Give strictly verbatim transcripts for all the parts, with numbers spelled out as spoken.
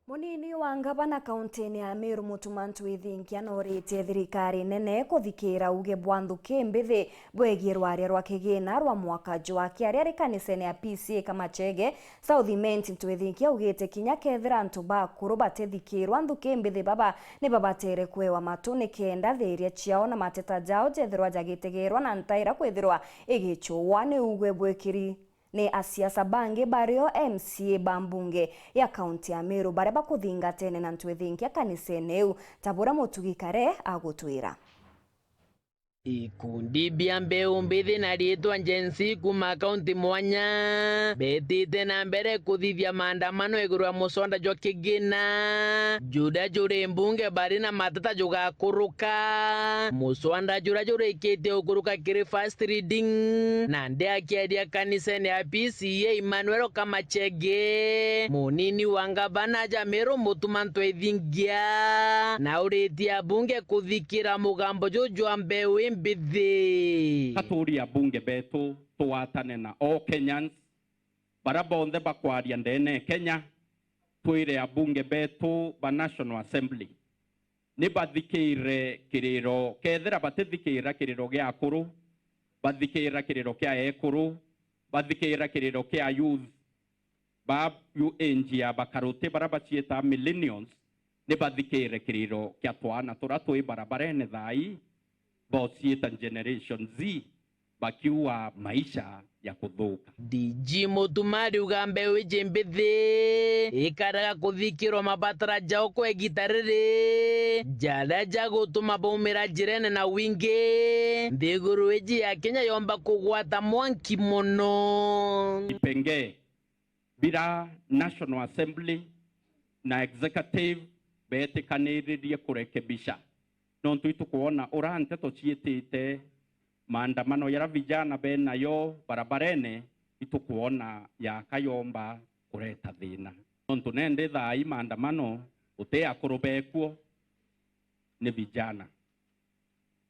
Munini wa ngavana kauntine ya Meru, Mutuma M'Ethingia, nooritie thirikari nene kuthikira uuge bwa nthuki mbithi bwegie rwaria rwa kigina rwa mwaka jwa kiaria ari kanisene ya P C A Kamachege, South Imenti. M'Ethingia augite kinya kethira antu bakuru batithikirwa, nthuki mbithi baba ni babatere kwewa matu nikenda thiiria ciao na mateta jao jethirwa jagitegerwa na ntaira kwithirwa igichuwa ni uuge bwikiri ni asiasa bangi bario M C A ba mbunge ya kaunti ya Meru baria bakuthingatene na M'Ethingia kanisene iu, ta buria Mutugi Kare agutwira. Ikundi bia mbeu mbithi na riitwa Gen Z kuuma kaunti mwanya betite na mbere kuthithia maandamano iguru ya muswanda jwa kigina juria juri mbunge bari na mateta jugakuruka. Muswanda juria jurikitie gukuruka kiri first reading, nandi akiaria kanisene ya P C A Emmanuel Kamachege, munini wa ngavana ja Meru Mutuma M'Ethingia nauritie abunge kuthikira mugambo juju jwa mbeu imbithi. Ka tuurie abunge betu tugwatane na all Kenyans, baria bonthe bakwaria ndeene e Kenya, twire abunge betu ba National Assembly ni bathikire kiriro, kethira batithikira kiriro gia akuru, bathikira kiriro kia ekuru, bathikira kiriro kia youth, ba yu age ya bakaruti baria baciitaa millennials, ni bathikire kiriro kia twana turia twi barabarene thaa ii, bociita Generation Z, bakiua maisha ya kuthuka. D G Mutuma ariuga mbeu iji mbithi ikaraga kuthikirwa mabatara jao kwa igita riri, jaria jagutuma baumira njirene na wingi. Nthiguru iji ya Kenya yomba kugwata mwanki mono. Ipengee bira National Assembly na executive beetikaniririe kurekebisha, nontu itukwona uria nteto ciitite, maandamano jaria vijana benayo barabarene, itukwona jakayomba kureta thina, nontu nandi thaa ii maandamano guti akuru bekuo, ni vijana.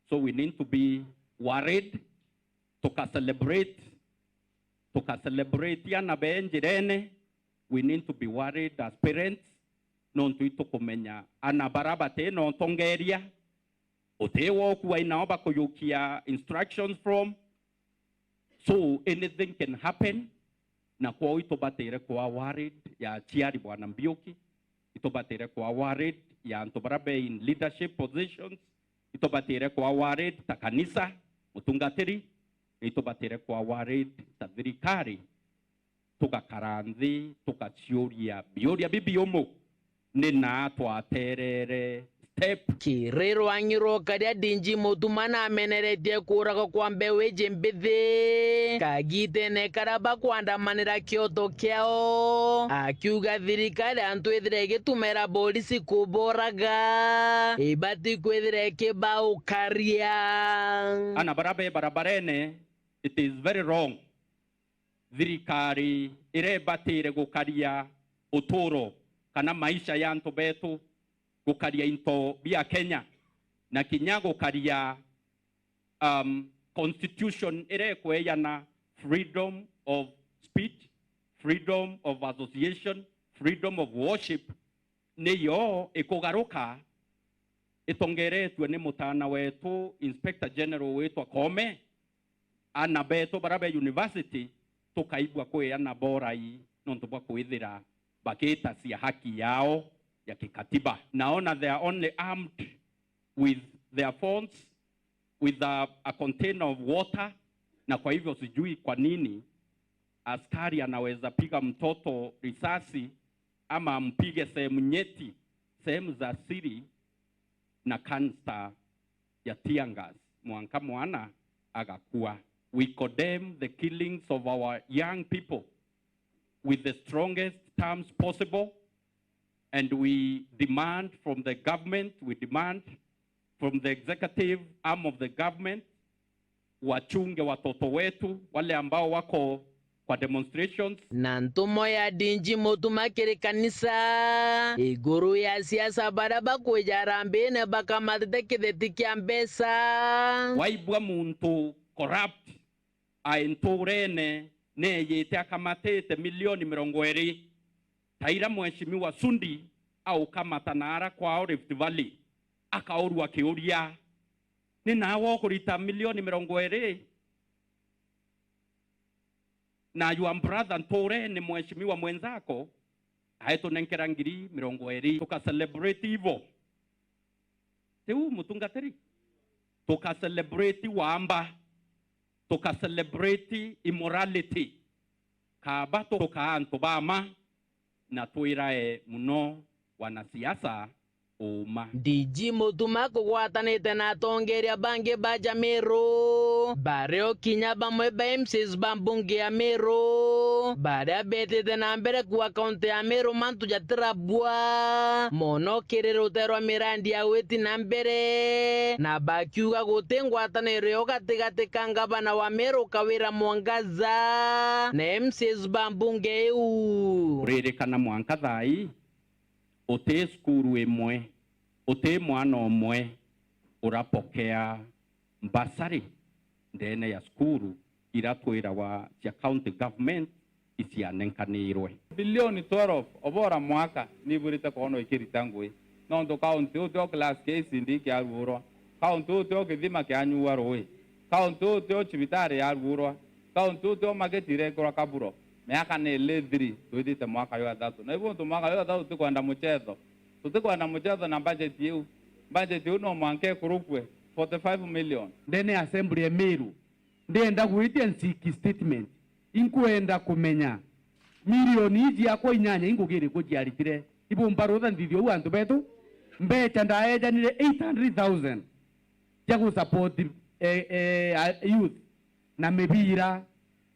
So we need to be worried, tuka celebrate, tuka celebrate ana be njirene. We need to be worried as parents, nontu itukumenya ana bara bati na utongeria, uti wo ukuai nao bakujukia instructions from. So anything can happen, na kwou itubatire kuba worried ya aciari Bwana Mbiuki, itubatire kuba worried ya antu baria be in leadership positions, itubatire kuba worried ta kanisa, mutungatiri, na itubatire kuba worried ta thirikari. Tugakara nthi, tugaciuria biuria bibiumu, ni naa twaterere step. Kiri rwang'i rwa ukaria, D G Mutuma nameneretie kuuragwa kwa mbeu iji mbithi kagitene karia bakwandamanira kioto kiao, akiuga thirikari antu ithira igitumira borisi kuboraga, ibati kwithira ikibaukaria. Ana baria be barabarene, it is very wrong. Thirikari iria ibatire gukaria uturo kana maisha ya antu betu, gukaria into bia Kenya, na kinya gukaria, um, constitution iria ikweyana freedom of speech, freedom of association, freedom of worship, niyo ikugaruka itongeretue ni mutana wetu Inspector General witwa Koome. Ana betu baria be university tukaigua kwi ana borai nontu bwa kwithira bakitacia haki yao ya kikatiba. Naona they are only armed with their phones, with a, a container of water, na kwa hivyo sijui kwa nini askari anaweza piga mtoto risasi ama ampige sehemu nyeti, sehemu za siri na canister ya tear gas, mwanka mwana agakua. We condemn the killings of our young people with the strongest terms possible, and we demand from the government, we demand from the executive arm of the government, wachunge watoto wetu wale ambao wako kwa demonstrations. Na ntumwa ya D G Mutuma kiri kanisa iguru ya siasa baria bakwija harambene bakamatete kitheti kia mbeca. Waigua muntu corrupt ai nturene, neeyite akamatite milioni mirongo iri, ta iria Mheshimiwa Sudi aukamata na ara kwao Rift Valley, akaurua akiuria, "Ni nawe ukurita milioni mirongo iri? Na your brother Nture ni mheshimiwa mwenzako, aitunenkera ngiri mirongo iri." Tuka celebrate ivo. Tiu mutungatiri? Tuka celebrate wamba. Tuka celebrate immorality. Kaba tukaa antu ba ma na twirae muno wanasiasa uuma. D G Mutuma kugwatanite na atongeria bangi ba ja Meru, bario kinya bamwe ba M Cs ba mbunge ya Meru, baria betite na mbere kuuga kaunti ya Meru mantu jatirabua mono kiri rute rwa mirandi ya gwiti na mbere, na bakiuga guti ngwataniro yo gatigati ka ngavana wa Meru Kawira Mwangaza na M Cs ba mbunge iu. Kuririkana mwanka thaa ii, uti cukuru imwe, uti mwana umwe urapokea mbasari ndene ya cukuru ira twirawa cia county government icianenkanirwe. Bilioni twelve obora mwaka niburite kono ikirita ngui, nontu kaunti utio class K C D kiaruurwa, kaunti utio kithima kianyuua rui, kaunti utio cibitari yaruurwa, kaunti utio mageti irekirwa kaburo. Miaka ni ili three, twithite mwaka jwa thatu. Na ibu untu mwaka jwa thatu tutikwenda muchetho. Tutikwenda muchetho na budget iu. Budget iu no mwanka ikurukue forty-five million. Ndene ya assembly ya Meru, ndienda gwitia nsiki statement. Inkwenda kumenya milioni iji akwa inyanya ingugi iriku ciaritire? Ibumba rutha nthithio u antu betu? Mbecha ndaejanire eight hundred thousand cia gusupport, eh, eh, a-, youth na mibira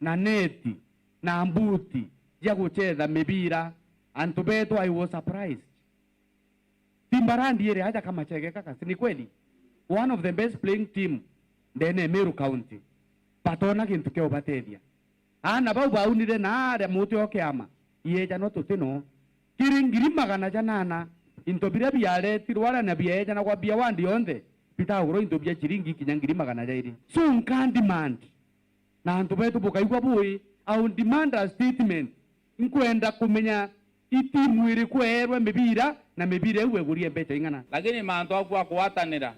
na neti na mbuti cia guchetha mibira. Antu betu, I was surprised. Timbarandi iri aja Kamachege kaka, si ni kweli? One of the best playing team ndene ya Meru County. Batona gintu kia ubatethia. Aana bau baunire na aria muti o kiama, ieja no tuti no. Kiri ngiri magana janana, into biria biaretirwe aria na biejanagwa bia ward yonthe, bitagurwa into bia ciringi kinya ngiri magana jairi. So nka demand, na antu betu bukaigua bui, I will demand a statement. Nkwenda kumenya itimu iriku eerwe mibira, na mibira iu egurie mbecha ing'ana? Lakini mantu aku a kugwatanira,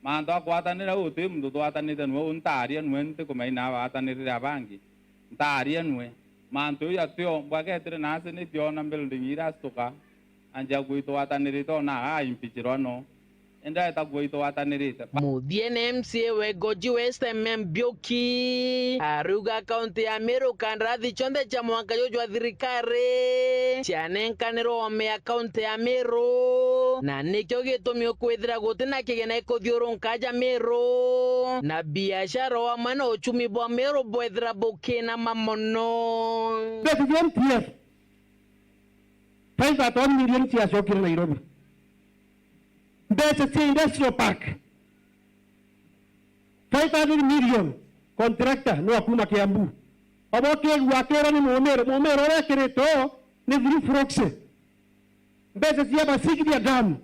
mantu a kugwatanira, u uti muntu tugwatanite nwe, u ntaaria nwe, ntikumenya na bagwatanirire abangi. Ntaaria nwe. Mantu iu atio, mbwagetire naasi nitiona building ira astuka, anjia gwitugwatanirite ona aa impichirwa no. Indi aeta gwitugwatanirite. Muthiene M C A wa Igoji West M M Mbiuki ariuga kaunti ya Meru kandarathi cionthe cia mwanka juju jwa thirikari cianenkanirwe ome ya kaunti ya Meru, na nikio gitumi ukwithira guti na kigena ikuthiurunka ja Meru, na biashara o amwe na uchumi bwa Meru bwethira bukinama mono. Mbeca cia N P F, five hundred million ciacokire Nairobi. Mbeca cia Industrial Park, five hundred million, contractor no akuma Kiambu. Obo kegua akirwa ni Mumero, Mumero uria ekirite o ni through proxy. Mbeca cia Basikithia Dam,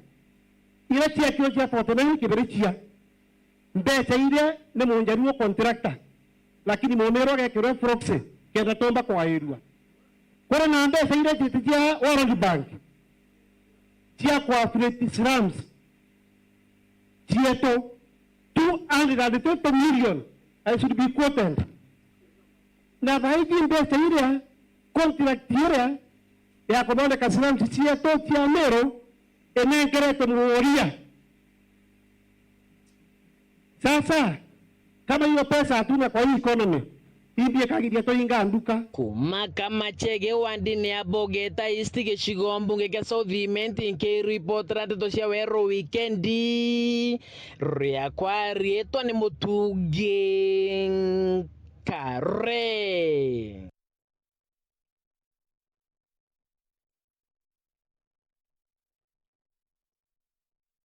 iria ciakirwe cia forty nine Kibirichia, mbeca iria ni Munjaruo contractor, lakini Mumero agekirwe proxy kenda tomba kugairua. Kuri na mbeca iria ciiti cia World Bank cia kuaffiliate slums cietu, two hundred and twenty million, I should be quoted. Na thaiji mbeca iria, contract iria ya kuthondeka slums cietu cia Meru inengeretwe Mugoria. Sasa, kama hiyo pesa hatuna kwa hii economy, imbi ikagiria tuinga nduka. Kuma Kamachege wandini ya Bogeta East gicigo mbunge kia South Imenti, nkiripotera ndeto cia Weru Wikendi, riakwa riitwa ni Mutungi Nkare.